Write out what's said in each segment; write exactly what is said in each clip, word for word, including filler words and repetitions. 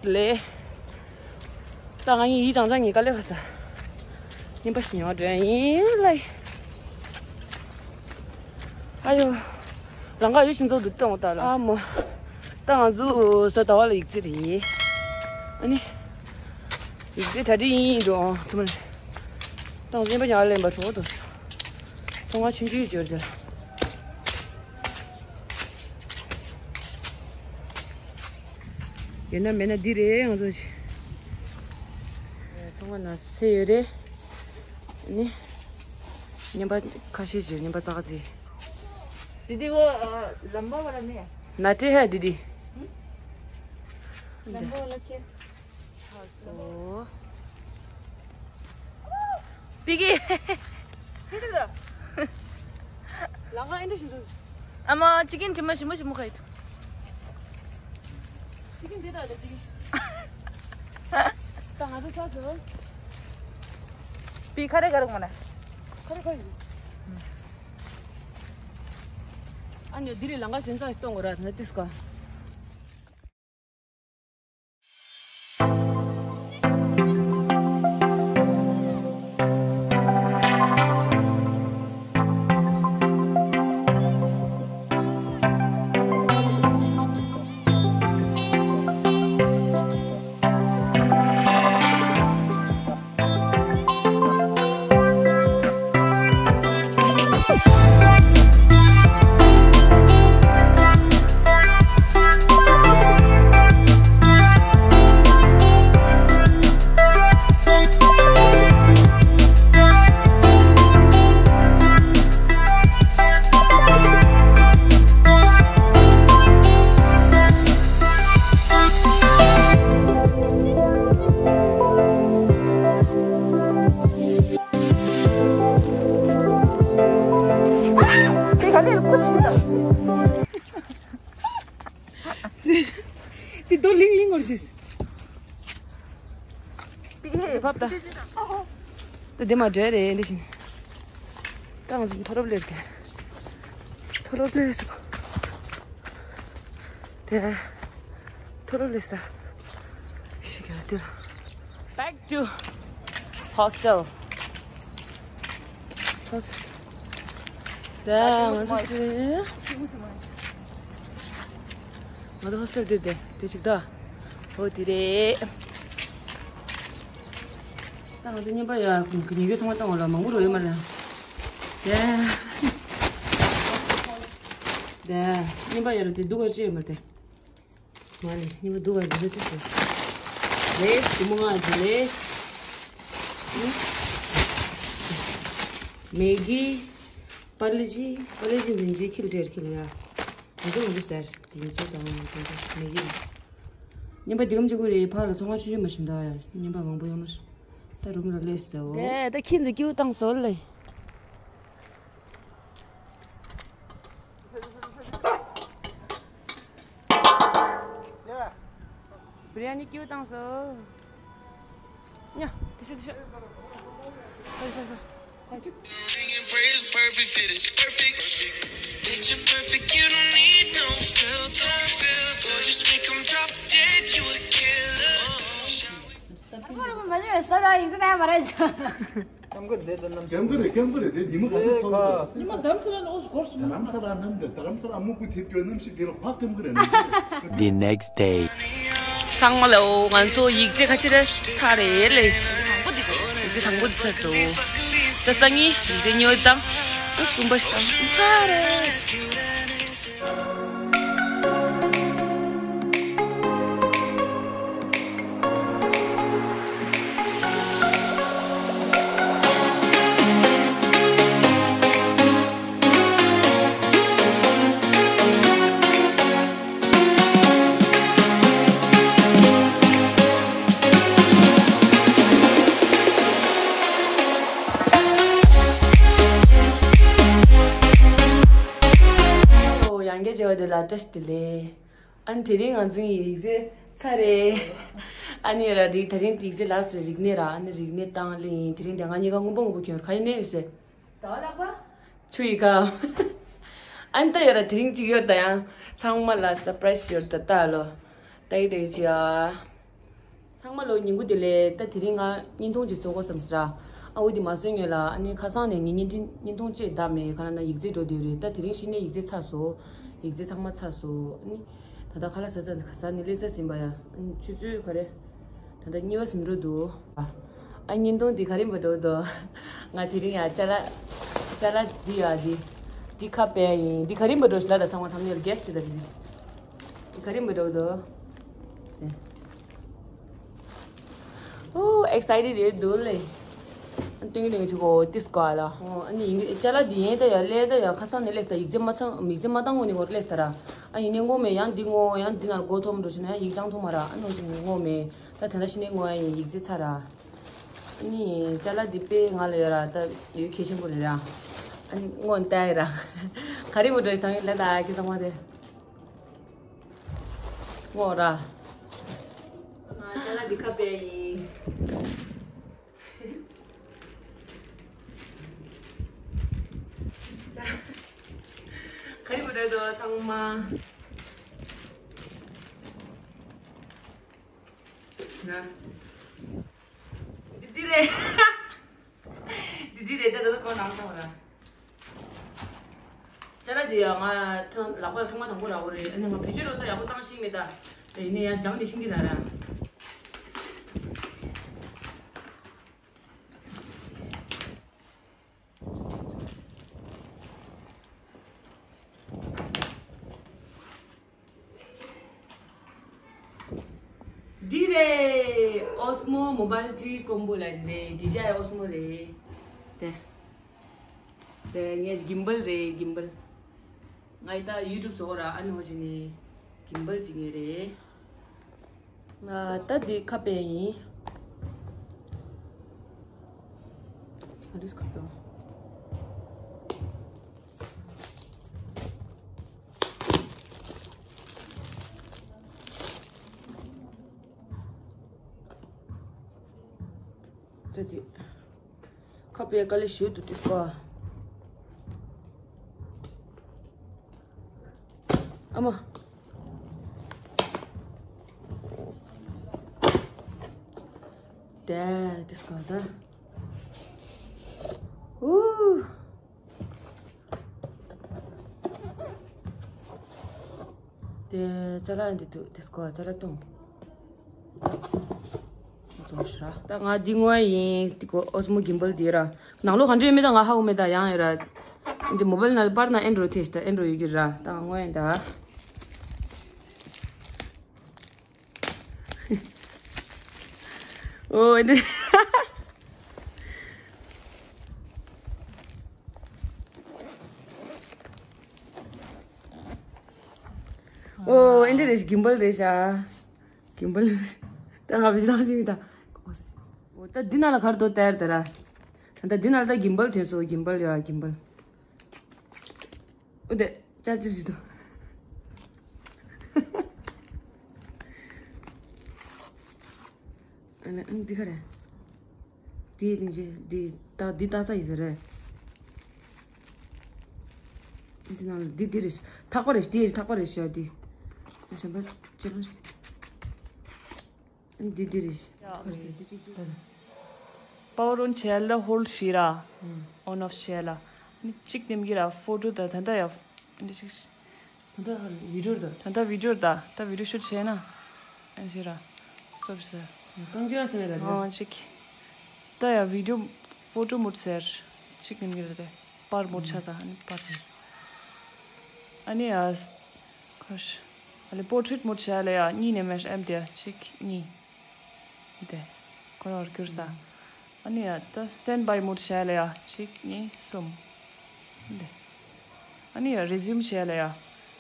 ལེ། ད་ང་གཉིས་ཡིད་ཅང་ཅང་གཉིས་ཀ་ལེ་བ་ས། ཉིན་པ་ཞིག་ཡོང་དྲན་ཡིན་ལེ། ཨ་ཡོ། རང་ག་ཡོད་ཤིང་ཚོགས་འདུ་གཏོང་ད་ལ་ཨ་མོ། ད་ང་ཚོ་ས་ཟླ་བ་ལ་ཡིག་ཚད་རེད། ཨ་ནི། ཡིག་ཚད་གྲ་སྒྲིག་ཡིན་འགྲོ་ཚོ་མ་རེད། ད་ང་ཚོ་ཉིན་པ་ཉག་ལེན་པ་གྲོགས་འགྲོ་སོང་། ང་ཆུང་ཆུང་འབྱོར་དེ་ལ། ཡོད་ན་མེད་ན་འདི་རེད་ང་ཚོ་ཞིག་ཚོང་ཁང་ནང་སེ་ཡོད་རེད། ནི། ཉིན་པ་ཁ་ཤས་ཤིག་ཉིན་པ་ཙག་ཙིག दीदी वो अ, लंबा वाला नहीं है? नाटे है दीदी। लंबा वाला क्या? ཨོ། པི་ཀི། ལང་ཀ་ཨེ་འདྲ་ཞིག་འདུག་ཨ་མ་ཅི་ཀིན་དྲི་མ་ཞིམ་པོ་ཞིམ་པོ་ག་ཡི་འདུག་ཅི་ཀིན་དེ་དག་ལ་ཅི་ཀིན། ད་ང་ཚོ་ཚར་སོང་། པི་ཁ་རེ་ག་རུ་མ་ན། ཁ་རེ་ག་ཡི། ཨ་ནི་དེ་རིང་ལང་ཀ་ཞིམ་ཚགས་ཤིག་གཏོང་དགོས་ར་ད་ཏིས་ཀ་དེ་རྡོ་ལིང་ལིང་བར་ཞིག་དེ་བབ་ད། དེ་དེ་མ་འདྲ་རེད་འདི་བཞིན། ད་ང་ཚོ་མཐོ་རབ་ལེབ་དེ། མཐོ་རབ་ལེབ་སོ། དེ། མཐོ་རབ་ལེབ་ས། ཤི་ག་དེ། Back to hostel. དེ་ང་ཚོ་དེ། ང་ཚོ་ཧོ་སི་ཊེལ་དེ་དེ་དེ་གཅིག་ད། ཧོ་དེ་རེད། ད་ང་ཚོ་རྔན་པ་ཡ་ཉི་གེ་ཚང་མ་བཏང་བ་ལ་མང་པོ་རོ་ཡོད་མ་རེད། དེ། དེ་རྔན་པ་ཡ་ར་དེ་སྡུག་ག་ཅི་ཡོད་མ་རེད། མ་རེད་རྔན་པ་སྡུག་ག་རེད་དེ་དེ། རེད་དེ་མོ་ང་དེ་རེད། མེ་གི། པ་ལི་ཇི། པ་ལི་ཇི་འཛིན་ཇི་ཁིལ་ཏེར་ཁིལ་ཡ། ང་ཚོ་ང་ཚོ་ཟེར། དེ་ཚོ་དང་དེ་ཚོ་མེ་གི། རྔན་པ་འདི་གམ་ཅིག་པོ་རེད། ཕར་ལ་ཚོང་བ་ཆུང་ཆུང་མ་ཞིམ་ད་ཡ། རྔན་པ་མང་པོ་ཡོང་མ་ཞིམ། ད་རུམ་ལ་སླེབས་ཟེར་འོ། དེ་ད་ཁྱི་འཛིན་སྐྱིད་པོ་བཏང་སོང་ལེ། བི་རི་ཡ་ནི་སྐྱིད་པོ་བཏང་སོང་། ཡ། དེ་ཤོད་དེ་ཤོད། ཧོ་ཧོ་ཧོ། Picture perfect, you don't need no filter. Just make 'em drop dead, you a killer. ཁོ་རང་མ་ལུས་ས་ར་ཡིག་ས་ད་མ་ར་ཅང་། སྐྱབས་མགོན་རེད་དེ་རྣམ་ཤེས། སྐྱབས་མགོན་རེད། སྐྱབས་མགོན་རེད་དེ་ཉི་མ་ག་ཚོད་ཚོགས་ལ། ཉི་མ་དྷ་རམ་ས་ལ་ནམ་དེ་དྷ་རམ་ས་ལ་སྨུག་པོ་ཐེབས་ཀྱོ་གནམ་གཤིས་དེ་ལ་ཧ་སྐྱབས་མགོན་རེད་ནམ་ཤེས། The next day. ཚང་མ་ལ་འོ་ང་ཚོ་ཡིག་ཚད་ཁ་ཕྱིར་ཚར་རེད་ལེ། དང་པོ་འདི་རེད། ཡིག་ཚད་དང་པོ་འདི་ཚར་སོང་། ད་སང་ཉིན་ཡིག་ཚད་གཉིས་པ་དང་ཨ་གསུམ་པ་ཞིག་དང་ཚར་རེད། ཡང་བསྐྱར་མཇལ་བ་དེ་ལ་བཀྲ་ཤིས་བདེ་ལེགས། ཨ་ནི་དེ་རིང་ང་ཚོའི་ཡིག་ཚད་ཚར་རེད། ཨ་ནི་ར་རིག་དེ་རིང་ཡིག་ཚད་ལགས་སུ་རིག་གནས་ར། ཨ་ནི་རིག་གནས་བཏང་ལེ་ཡིན། དེ་རིང་དེ་ང་གཉིས་ཀ་སྔོན་པོ་སྔོན་པོ་གྱོན་ག་ཡིན་ནས་ཡོད་ཟེར། ད་ལག་པ། ཆུ་ཡི་ཁ། ཨ་ནི་ད་ཡོད་ར་དེ་རིང་གཅིག་ཡོད་ད་ཡང་ཚང་མ་ལ་སར་པ་རའི་སི་ཡོད་ད་ད་ལོ། ད་ཡི་ད་ཡི་ཅི་ཨ། ཚང་མ་ལོ་ཉིན་གུང་བདེ་ལེགས། ད་དེ་རིང་ང་བརྙན་ཐུང་ཅིག་བཟོ་དགོས་བསམ་སོང་ར། ཨ་འོ་དེ་མ་བཟོས་སྔོན་ལ་ཨ་ནི་ཁ་སང་ནས་ངས་བརྙན་འཕྲིན་བརྙན་ཐུང་ཅིག་བདམས་མེད། ག་ལ་ན་ཡིག་ཚད་འགྲོ་བསྡད་རེད། ད་དེ་རིང་གཞི་ནས་ཡིག་ཚད་ཚར་སོང་། ཡིག་ཚད་ཚང་མ་ཚར་སོང་། ཨ་ནི་ད་ལྟ་ཁ་ལག་ཟ་ས་ནས་ཁ་ས་ནས་སླེབས་ས་ཟིན་པ་ཡ། ཨ་ནི་ཆུ་ཚོད་ག་རེ། ད་ལྟ་གཉིས་པ་ཟིན་འགྲོ་འདུག་ཨ་བརྙན་ཐུང་འདི་ག་རེ་འབའ་འགྲོ་འདུག་ང་དེ་རིང་ཡ་ཅ་ལག་ཅ་ལག་འདི་ཡ་འདི་འདི་ཁ་པའི་ཡིན། འདི་ག་རེ་འབའ་འགྲོ་ཞིག་ལ་ད་ཚང་མ་ཐམ་ནེལ་གེ་སི་ཞིག་ད་འདི་འདི་ག་རེ་འབའ་འགྲོ་འདུག་ཨོ་ཨེག་སའི་ཊེཌ་རེད་འདུག་ལེ། ཨ་ཏིང་ཏིང་ཅིག་གོ་ཏིས་ག་ལ། ཨོ་ཨ་ནི་ཡིན་ཅ་ལག་འདི་ཡིན་ད་ཡ་ལེ་ད་ཡ་ཁ་སང་ནས་ལེས་ད་ཡིག་ཚད་མ་ཚང་ཡིག་ཚད་མ་བཏང་ངོ་ནི་གོ་ལེས་ད་ར། ཨ་ཡིན་ནས་ངོ་མེད་ཡང་འདི་ངོ་ཡང་འདི་ནར་གོ་ཐོམ་འགྲོ་ཞིག་ན་ཡང་ཡིག་ཅང་ཐོམ་མ་ར། ཨ་ནོ་ཅིག་ངོ་མེད། ད་དེ་འདྲ་ཞིག་ནས་ངོ་ཡ་ཡིན་ཡིག་ཚད་ཚར་ར། ཨ་ནི་ཅ་ལག་འདི་དཔེ་ང་ལ་ཡོད་ར། ད་ཡོད་གལ་ཆེན་པོ་རེད་ར། ཨ་ནི་སྔོན་ལྟ་ཡི་ར། ག་རེ་མོ་འགྲོ་ཞིག་དང་ཡོད་ལ་ད་ཁྱེད་ཚང་མ་དེ། སྔོན་ར། ང་ཅ་ལག་འདི་ཁ་པའི་ཡིན། ཅ་ག་རེ་མོ་འགྲོ་འདུག་ཚང་མ། ང་། འདི་འདི་རེད། འདི་འདི་རེད་ད། ད་ལྟ་ཁོ་ནང་ཐོག་ར། ཅ་ལག་འདི་ཡང་ང་ཐང་ལག་པ་ཐང་མ་དང་པོ་ར་བོ་རེད། ཨ་ནི་ང་བེད་སྤྱོད་རོགས་ད་ཡག་པོ་བཏང་ཤེས་མེད་ད། དེ་ཡིན་ནའི་ཡང་སྦྱང་ནས་ཤེས་ཀྱི་ར་ར། འདི་རེད། ཨོ་སི་མོ་མོ་བཱལ་ཊི་ཀོམ་བོ་ལ་འདི་རེད། ཌི་ཇེ་ཨའི་ཨོ་སི་མོ་རེད། དེ། དེ་ངའི་གིམ་བལ་རེད་གིམ་བལ། ང་ཡི་ད་ཡུ་ཊུབ་བཟོ་གོ་ར། ཨ་ནི་ཧོ་ཅི་ནི་གིམ་བལ་ཅིག་ངའི་རེད། ང་ད་འདི་ཁ་པའི་ཡིན། ག་འདྲས་ཁ་པའི། ད་དེ། ཁ་པའི་དཀའ་ལས་ཞུ་འདུག་ཏིས་པ། ཨ་མ། དེ་ཏིས་ཀ་ད། ཨུ། དེ་ཅ་ལག་འདི་འདུག་ཏིས་ཀ་ཅ་ལག་བཏུང་། ད་ང་འདི་དངོས་ཡིན། འདི་ཀོ་ཨོ་སི་མོ་གིམ་བལ་འདི་ར། ནང་ལོགས་ག་འདྲ་ཡོད་མེད་ད་ང་ཧ་གོ་མེད་ད། ཡང་ཡོད་ར། འདི་མོ་བལ་ནང་པར་ན་ཨེན་ཌོ་རོ་ཐེ་ཤི་ད་ཨེན་ཌོ་རོ་ཡོད་ཀྱི་ར། ད་ང་དངོས་ཡིན་ད། ཨོ་ཨེ་འདྲ། ཨོ་ཨེ་འདྲ་རེད། གིམ་བལ་རེད་ཤག་གིམ་བལ། ད་ང་བི་སང་ཞིག་ད། ཨོ་ད་འདི་ནང་ལ་གར་དོ་དེར་དེ་ར། ད་འདི་ནང་ལ་ད་གིམ་བལ་ཐོན་སོང་། གིམ་བལ་ཡ་གིམ་བལ། ཨོ་དེ་ཅ་ཅི་ཞིག་དང་། ཨ་ནི་ཨ་ནི་འདི་ག་རེད། འདི་ལིང་ཅི་འདི་ད་འདི་ལྟ་ས་ཡིན་ཟེར་རེད། འདི་ནང་འདི་འདི་རེད། ཐག་པ་རེད། འདི་ཐག་པ་རེད་ཤག་འདི། ཨ་གཞན་པ་ཅི་རང་ཞིག་འདི་འདི་རེད། ཡ། ཁོ་རེད། འདི་གཅིག་འདུག་པ་ཝར་ཨོན་བྱས་ལ་ཧོལ་ཌི་བྱས་ར། ཨོན་ཨོཕ་བྱས་ལ། ནི་གཅིག་ནེམ་གི་ར་ཕོ་ཊོ་ད་ད་ད་ཡ། འདི་གཅིག་ད་ད་བི་ཌིའོ་ད། ད་ད་བི་ཌིའོ་ད། ད་བི་ཌིའོ་ཤུཊ་བྱས་ན། ཨན་ཞེ་ར། སི་ཊོབ་ཟེར། རྐང་རྗེས་ཟེར་ན་ར། ཨོ་གཅིག་ད་ཡ་བི་ཌིའོ་ཕོ་ཊོ་མོཌ་ཟེར། གཅིག་ནེམ་གི་ར་དེ། པར་མོཌ་ཆ་ས་ཨ་ནི་པར་ཟེར། ཨ་ནི་ཡ། ཁོ་ཤ། ཨ་ལེ་པོར་ཊྲེཊ་མོཌ་བྱས་ལ་ཡ་གཉིས་ནས་མེད་ཨེམ་དེ་ཡ་གཅིག་གཉིས། དེ། ཁོ་རང་བར་གྱུར་ས། ཨ་ནི་ཡ་ད་སི་ཊེན་ཌ་བའི་མོཌ་བྱས་ལ་ཡ་གཅིག་གཉིས་གསུམ། དེ། ཨ་ནི་ཡ་རི་ཟིའུམ་བྱས་ལ་ཡ།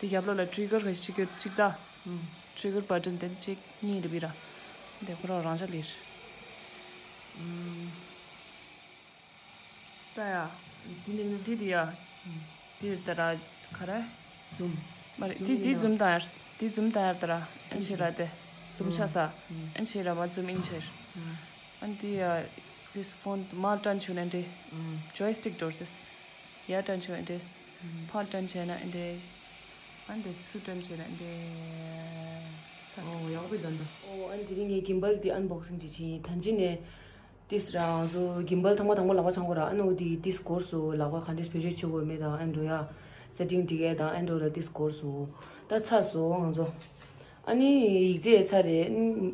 དེ་རྒྱབ་ལོགས་ལ་ཊི་རི་གར་ག་ཞིག་གཅིག་ད། ཊི་རི་གར་བ་ཊན་དེ་གཅིག་གཉིས་རེད་པི་ར། དེ་ཁོ་རང་རང་འཇགས་ལིར། ད་ཡ། དེ་ནི་དེ་དེ་ཡ། དེ་ད་ར་ག་རེ། འཛུམ། མ་རེད། དེ་དེ་འཛུམ་ད་ཡ། དེ་འཛུམ་ད་ཡ་ད་ར། ཨན་ཆེ་ར་དེ། འཛུམ་ཆ་ས། ཨན་ཆེ་ར་མ་འཛུམ་ཨིན་ཆེར། ཨན་དེ་ཡ། དེ་ཕོན་མ་ཏྲན་ཆུ་ནན་དེ། ཇོའི་སི་ཊིག་འདོར་ཟེར། ཡ་ཏྲན་ཆུ་ཨན་དེ། ཕ་ཏྲན་ཆེ་ན་ཨན་དེ། ཨན་དེ་ཚུ་ཏྲན་ཆེ་ན་ཨན་དེ། ཨོ་ཡག་པོ་འདུག་ད། ཨོ་ཨ་ནི་དེ་རིང་ངས་གིམ་བལ་དེ་ཨན་བོག་སིང་ཅིག་བྱེད་ཡིན། ད་ཅི་ནས་ཏིས་རང་ཚོ་གིམ་བལ་ཐང་མ་དང་པོ་ལག་པ་འཆང་གོ་ར། ཨ་ནི་འོ་དེ་ཏིས་སྐོར་སུ་ལག་པ་གང་ཏིས་བེད་སྤྱོད་བྱེད་དགོས་མེད་དང་ཨན་འགྲོ་ཡ། སེ་ཊིང་འགྲིག་ཡ་དང་ཨན་འགྲོ་ལ་ཏིས་སྐོར་སུ། ད་ཚར་སོང་ང་ཚོ། ཨ་ནི་ཡིག་ཚད་ཚར་རེད།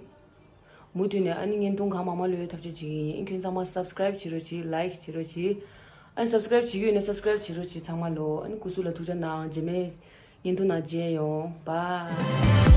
མུ་མཐུད་ནས་ཨ་ནི་བརྙན་ཐུང་གང་མང་མང་ལོས་ཐབས་ཤེས་བྱེད་ཀྱི་ཡིན། ཁྱོད་ཚང་མ་སབ་སི་ཀ་རའིབ་བྱེད་རོགས་གྱིས། ལའིཀ་བྱེད་རོགས་གྱིས། ཨ་ནི་སབ་སི་ཀ་རའིབ་བྱེད་ཀྱི་ཡོད་ན་སབ་སི་ཀ་རའིབ་བྱེད་རོགས་གྱིས་ཚང་མ་ལོ། ཨ་ནི་སྐུ་གཟུགས་ལ་ཐུགས་ཅག་གནང་། རྗེས་མའི་བརྙན་ཐུང་ནང་མཇལ་ཡོང་། བཱའི།